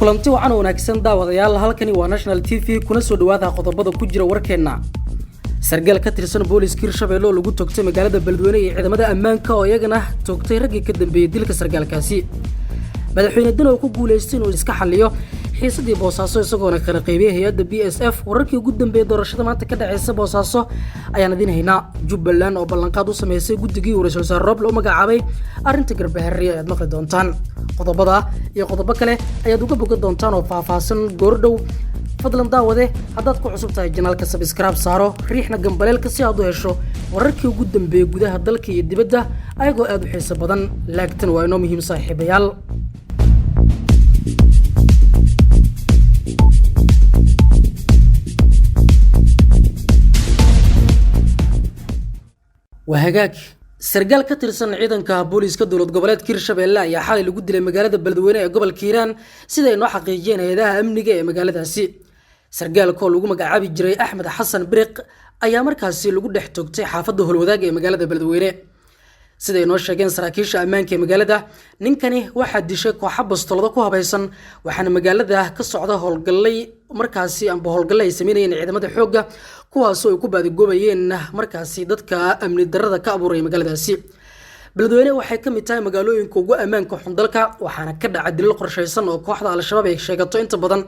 Kulanti wacan wanaagsan daawadayaal, halkani waa National TV, kuna soo dhawaada qodobada ku jira warkeenna. Sargaal ka tirsan booliska Hirshabelle oo lagu toogtay magaalada Beledweyne iyo ciidamada ammaanka oo iyagana toogtay raggii ka dambeeyey dilka sargaalkaasi. Madaxweyne Danow ku guuleystay inuu iska xalliyo xiisadii Boosaaso isagoona kala qaybiyey hay-adda BSF. Wararkii ugu dambeeyey doorashada maanta ka dhaceysa Boosaaso ayaan idiin haynaa. Jubbaland oo ballanqaad u sameysay guddigii uu ra-iisul wasaare Roble u magacaabay arrinta Garbaharriye ayaad maqli doontaan. Qodobada iyo qodobo kale ayaad uga bogan doontaan oo faahfaahsan goordhow. Fadlan daawade, haddaad ku cusub tahay janaalka, subscribe saaro, riixna gambaleelka si aad u hesho wararkii ugu dambeeyey gudaha dalka iyo dibadda ayagoo aad u xiiso badan. Laagtan waa inoo muhiim, saaxiibayaal. Waa hagaag. Sargaal ka tirsan ciidanka booliiska dowlad goboleedka Hirshabelle ayaa xalay lagu dilay magaalada Beledweyne ee gobolka Hiiraan, sida ay noo xaqiijiyeen hay-adaha amniga ee magaaladaasi. Sargaalka oo lagu magacaabi jiray Axmed Xasan Biriq ayaa markaasi lagu dhex toogtay xaafadda Holwadaag ee magaalada Beledweyne. Sida ay noo sheegeen saraakiisha ammaanka ee magaalada, ninkani waxaa dishay kooxa bastolado ku habaysan, waxaana magaalada ka socda howlgallay markaasi amba howlgalle ay sameynayeen ciidamada xoogga, kuwaasoo ay ku baadigoobayeen markaasi dadka amni darrada ka abuuraya magaaladaasi. Beledweyne waxay ka mid tahay magaalooyinka ugu ammaanka xun dalka, waxaana ka dhaca dilal qorshaysan oo kooxda Al-Shabaab ay sheegato inta badan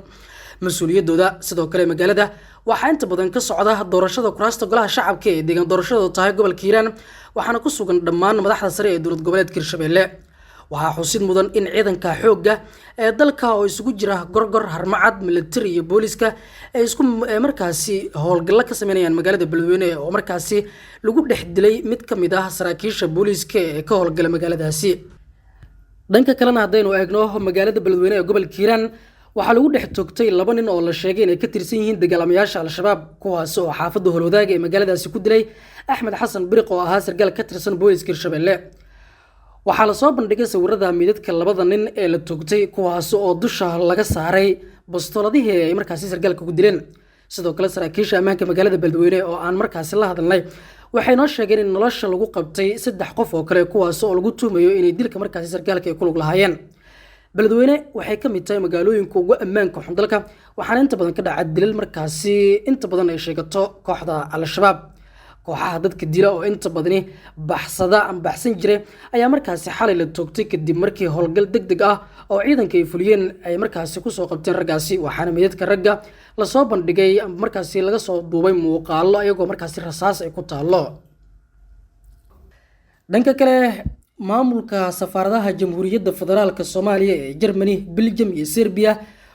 mas-uuliyaddooda. Sidoo kale magaalada waxaa inta badan ka socda doorashada kuraasta golaha shacabka ee deegaan doorashadu tahay gobolka Hiiraan, waxaana ku sugan dhammaan madaxda sare ee dowlad goboleedka Hirshabelle. Waxaa xusid mudan in ciidanka xoogga ee dalka oo isugu jira Gorgor, Harmacad, militari iyo booliska ay isku markaasi howlgallo ka sameynayaan magaalada Beledweyne oo markaasi lagu dhex dilay mid ka mid ah saraakiisha booliiska ee ka howlgala magaaladaasi. Dhanka kalena haddaynu eegno, magaalada Beledweyne ee gobolka Hiiraan waxaa lagu dhex toogtay laba nin oo la sheegay inay ka tirsan yihiin dagaalamayaasha Al-Shabaab, kuwaas oo xaafadda Holwadaaga ee magaaladaasi ku dilay Axmed Xasan Biriq oo ahaa sargaal ka tirsan booliiska Hirshabelle. Waxaa lasoo bandhigay sawirada midadka labada nin ee la toogtay, kuwaas oo dusha laga saaray bastooladihii ay markaasi sargaalka ku dileen. Sidoo kale saraakiisha ammaanka magaalada Beledweyne oo aan markaasi la hadalnay waxay noo sheegeen in nolosha lagu qabtay 3 qof oo kale, kuwaas oo lagu tuhmayo inay dilka markaasi sargaalka ay ku lug lahaayeen. Beledweyne waxay ka mid tahay magaalooyinka ugu ammaanka xun dalka, waxaana inta badan ka dhaca dilal markaasi inta badan ay sheegato kooxda Al-Shabaab. Kooxaha dadka dila oo inta badani baxsada ama baxsan jiray ayaa markaasi xalay la toogtay kadib markii howlgal deg deg ah oo ciidanka ay fuliyeen ay markaasi kusoo qabteen raggaasi, waxaana meydadka ragga lasoo bandhigay ama markaasi laga soo duubay muuqaalo iyagoo markaasi rasaas ay ku taallo. Dhanka kale, maamulka safaaradaha Jamhuuriyadda Federaalka Soomaaliya ee Germany, Belgium iyo Serbiya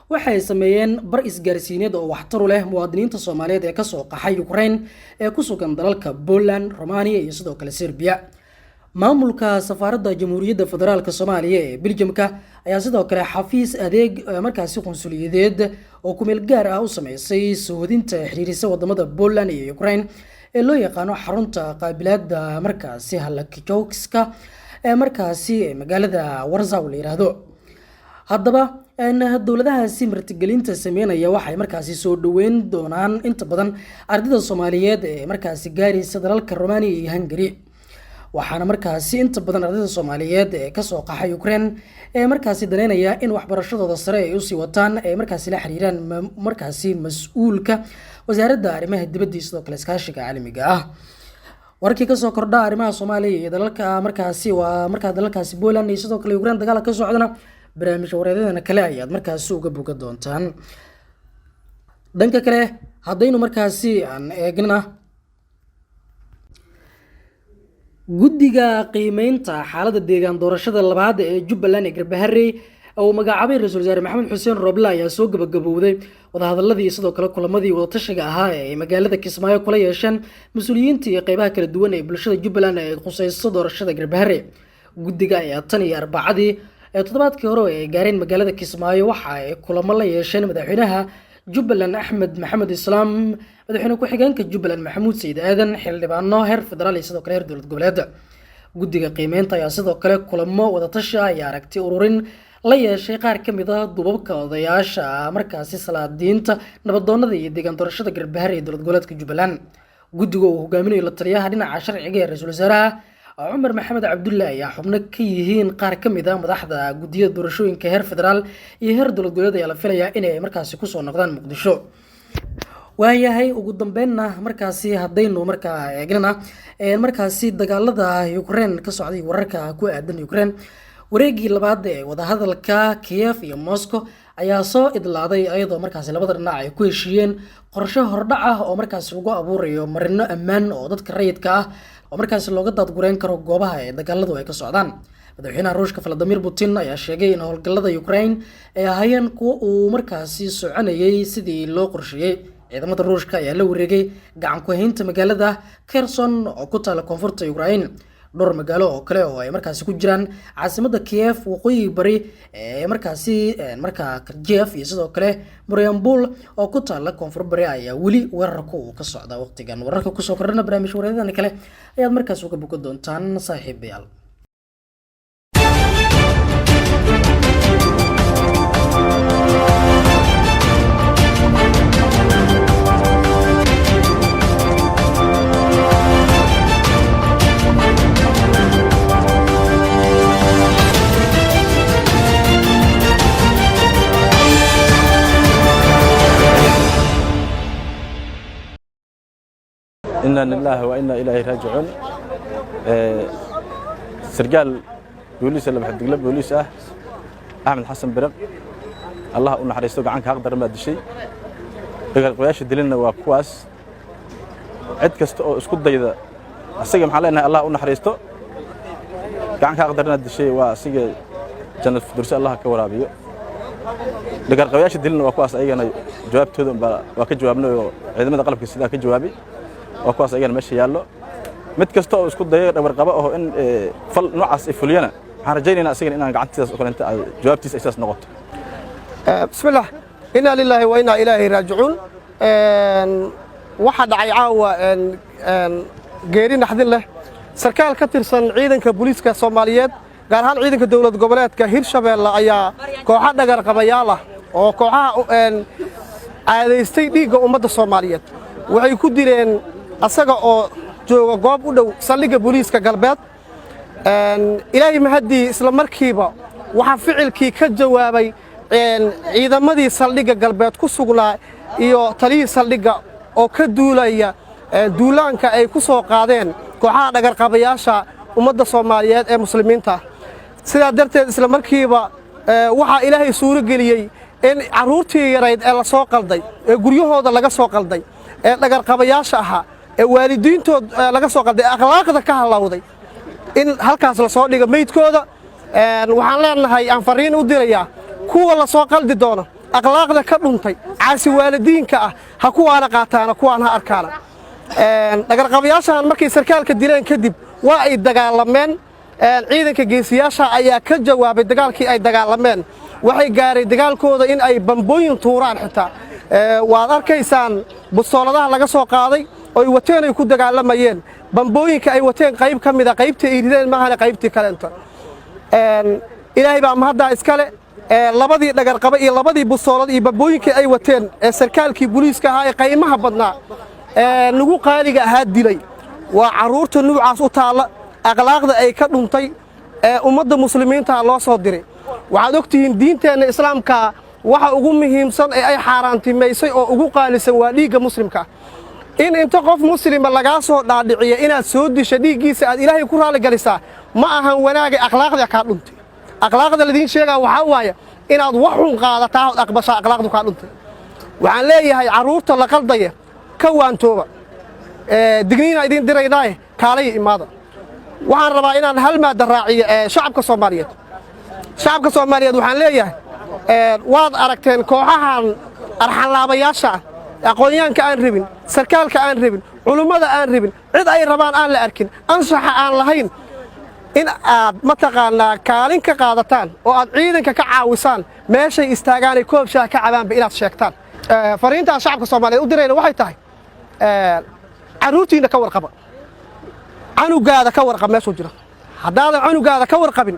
waxay sameeyeen bar isgaarsiineed oo waxtaru leh muwaadiniinta Soomaaliyeed ee kasoo qaxay Ukraine ee ku sugan dalalka Poland, Romania iyo sidoo kale Serbiya. Maamulka safaaradda Jamhuuriyadda Federaalka Soomaaliya ee Belgiumka ayaa sidoo kale xafiis adeeg markaasi qunsuliyadeed oo kumeel gaar ah u sameysay soohodinta xiriirisa wadamada Poland iyo Ukraine ee loo yaqaano xarunta qaabilaadda markaasi halakijowska ee markaasi magaalada Warsaw la yiraahdo. Haddaba dowladahaasi martigelinta sameynaya waxay markaasi soo dhaweyn doonaan inta badan ardayda Soomaaliyeed ee markaasi gaaraysa dalalka Romania iyo Hungary, waxaana markaasi inta badan ardayda Soomaaliyeed ee kasoo qaxay Ukraine ee markaasi daneynaya in waxbarashadooda sare ay usii wataan ay markaasi la xiriiraan markaasi mas-uulka wasaaradda arrimaha dibadda iyo sidoo kale iskaashiga caalamiga ah. Wararkii kasoo kordha arrimaha Soomaaliya iyo dalalka markaasi waa markaa dalalkaasi Poland iyo sidoo kale Ukraine dagaala ka socdana, barnaamij wareedyadana kale ayaad markaasi uga boga doontaan. Dhanka kale haddaynu markaasi aan eegnana, guddiga qiimeynta xaaladda deegaan doorashada labaad ee Jubbaland ee Garbaharey oo magacaabay ra-iisul wasaare Maxamed Xuseen Roble ayaa soo gabagabowday wadahadaladii sidoo kale kulamadii wadatashiga ahaa ee ay magaalada Kismaayo kula yeesheen mas-uuliyiinta iyo qeybaha kala duwan ee bulshada Jubbaland ee khuseyso doorashada Garbaharey. Guddiga ayaa tan iyo Arbacadii ee toddobaadkii hore ay gaareen magaalada Kismaayo waxa ay kulamo la yeesheen madaxweynaha Jubbaland Axmed Maxamed Islaam, madaxweyne ku-xigeenka Jubbaland Maxamuud Sayid Aadan, xildhibaano heer federaal iyo sidoo kale heer dowlad goboleed. Guddiga qiimeynta ayaa sidoo kale kulamo wadatashi ah iyo aragti ururin la yeeshay qaar ka mid ah duubabka odayaasha markaasi salaadiinta, nabadoonada iyo deegaan doorashada Garbahar ee dowlad goboleedka Jubbaland. Guddiga uu hogaaminayo la taliyaha dhinaca sharciga ee ra-iisul wasaaraha Cumar Maxamed Cabdulle ayaa xubno ka yihiin qaar ka mid ah madaxda guddiyada doorashooyinka heer federaal iyo heer dowlad goboleed ayaa la filayaa inay markaasi kusoo noqdaan Muqdisho. Waayahay, ugu dambeynna markaasi haddaynu markaa eegnana markaasi dagaalada Ukraine ka socday, wararka ku aadan Ukraine, wareegii labaad ee wadahadalka Kiev iyo Moscow ayaa soo idlaaday, iyadoo markaasi labada dhinac ay ku heshiiyeen qorshe hordhac ah oo markaasi lagu abuurayo marino ammaan oo dadka rayidka ah oo markaasi looga daadgureyn karo goobaha ee dagaaladu ay ka socdaan. Madaxweynaha Ruushka Vladimir Putin ayaa sheegay in howlgallada Ukraine ay ahaayeen kuwo uu markaasi soconayay sidii loo qorsheeyey. Ciidamada Ruushka ayaa la wareegay gacan ku-haynta magaalada Kherson oo ku taala koonfurta Ukraine. Dhowr magaalo oo kale oo ay markaasi ku jiraan caasimada Kiev, waqooyi bari ee markaasi markaa Kharkiv iyo sidoo kale Mariupol oo ku taala koonfur bari ayaa weli weerarku uu ka socda waqtigan. Wararka kusoo kordhana barnaamij wareedadan kale ayaad markaas uga bogan doontaan, saaxiibayaal. Inna lilaahi wa inna ilayhi raajicuun. Sargaal booliis, laba xadigle booliis ah, Axmed Xasan Biriq, Allah u naxariisto, gacanka xaq daran baa dishay. Dagaalqabayaasha dilinna waa kuwaas. Cid kasta oo isku dayda asaga, maxaan leenahay? Allah u naxariisto, gacanka xaq daranaa dishay, waa asiga, jannad firdawsi Allah ka waraabiyo. Dagaalqabayaasha dilinna waa kuwaas, ayagana jawaabtooda baa waa ka jawaabnay oo ciidamada qalabka sidaa ka jawaabay, waa kuwaas ayagana meesha yaallo. Mid kasta oo isku dayo dhabarqabo oo in fal noocaas ay fuliyana, waxaan rajaynaynaa isagana inaan gacantiisaas oo kaleenta ay jawaabtiisa ay sidaas noqoto. Bismillaah, inaa lilaahi wa inaa ilaahi raajicuun. Waxaa dhacay caawa geeri naxdin leh. Sarkaal ka tirsan ciidanka booliiska Soomaaliyeed, gaar ahaan ciidanka dowlad goboleedka Hirshabeelle, ayaa kooxo dhagarqabayaal ah oo kooxaha caadaystay dhiigga ummadda Soomaaliyeed waxay ku dileen asaga oo jooga goob u dhow saldhigga booliiska galbeed. Ilaahay mahaddii, isla markiiba waxaa ficilkii ka jawaabay ciidamadii saldhigga galbeed ku sugnaa iyo taliyihii saldhigga oo ka duulaya duulaanka ay ku soo qaadeen kooxaha dhagarqabayaasha ummadda Soomaaliyeed ee muslimiinta. Sidaa darteed isla markiiba waxaa Ilaahay suuro geliyey in carruurtii yarayd ee la soo qalday, ee guryahooda laga soo qalday, ee dhagarqabayaasha ahaa, ee waalidiintood laga soo qalday, ee akhlaaqda ka halawday, in halkaas la soo dhigo meydkooda. Waxaan leenahay, aan farriin u dirayaa kuwa la soo qaldi doono, akhlaaqda ka dhuntay, caasi waalidiinka ah, ha kuwaana qaataana, kuwaan ha arkaana. Dhagarqabayaashan markay sarkaalka dileen kadib waa ay dagaalameen. Ciidanka geesiyaasha ayaa ka jawaabay dagaalkii ay dagaalameen. Waxay gaaray dagaalkooda in ay bambooyin tuuraan xitaa. Waad arkaysaan bustooladaha laga soo qaaday oy wateen ay ku dagaalamayeen, bambooyinka ay wateen qayb ka mida, qaybtii ay rideen maahane qaybtii kaleento. Ilaahay baa mahaddaa iskale. Labadii dhagarqaba iyo labadii bustoolad iyo bambooyinkii ay wateen ee sarkaalkii booliiska ahaa ee qaymaha badnaa ee nagu qaaliga ahaa dilay waa carruurta nuucaas u taalla, akhlaaqda ay ka dhuntay ee ummadda muslimiinta loo soo diray. Waxaad og tihiin diinteenna islaamka waxa ugu muhiimsan ee ay xaaraantimaysay oo ugu qaalisan waa dhiigga muslimka. In inta qof muslima lagaa soo dhaadhiciya inaad soo disha, dhiiggiisa aad Ilaahay ku raali galisaa, ma ahan wanaagay. Akhlaaqda kaa dhuntay, akhlaaqda laidiin sheegaa waxaa waaye inaad wax xun qaadataa ood aqbashaa. Akhlaaqdu kaa dhuntay. Waxaan leeyahay carruurta la qaldaya, ka waantooba. Digniina idiin diraynaaye, kaalaya, imaada. Waxaan rabaa inaan hal maadda raaciyo shacabka Soomaaliyeed. Shacabka Soomaaliyeed waxaan leeyahay, waad aragteen kooxahan arxanlaabayaasha ah, aqoonyaanka aan rabin, sarkaalka aan rabin, culummada aan rabin, cid ay rabaan aan la arkin, anshaxa aan lahayn, in aad mataqaanaa kaalin ka qaadataan oo aad ciidanka ka caawisaan. Meeshay istaagaanay koob shaah ka cabaanba inaad sheegtaan. Fariintaan shacabka Soomaaliyeed u dirayna waxay tahay, carruurtiinna ka warqaba. Canugaada ka warqab meeshuu jiro. Haddaadan canugaada ka warqabin,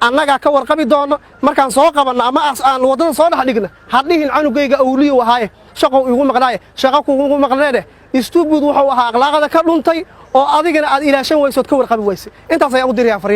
annagaa ka warqabi doonno markaan soo qabanno ama aan waddada soo dhex dhigna. Hadhihin canugayga awliyu ahaaye, shaqow igu maqnaaye, shaqo kugu maqneene. Stupid wuxuu ahaa akhlaaqada ka dhuntay oo adigana aad ilaashan waysood ka warqabi waysay. Intaas ayaan u dirayaa fariin.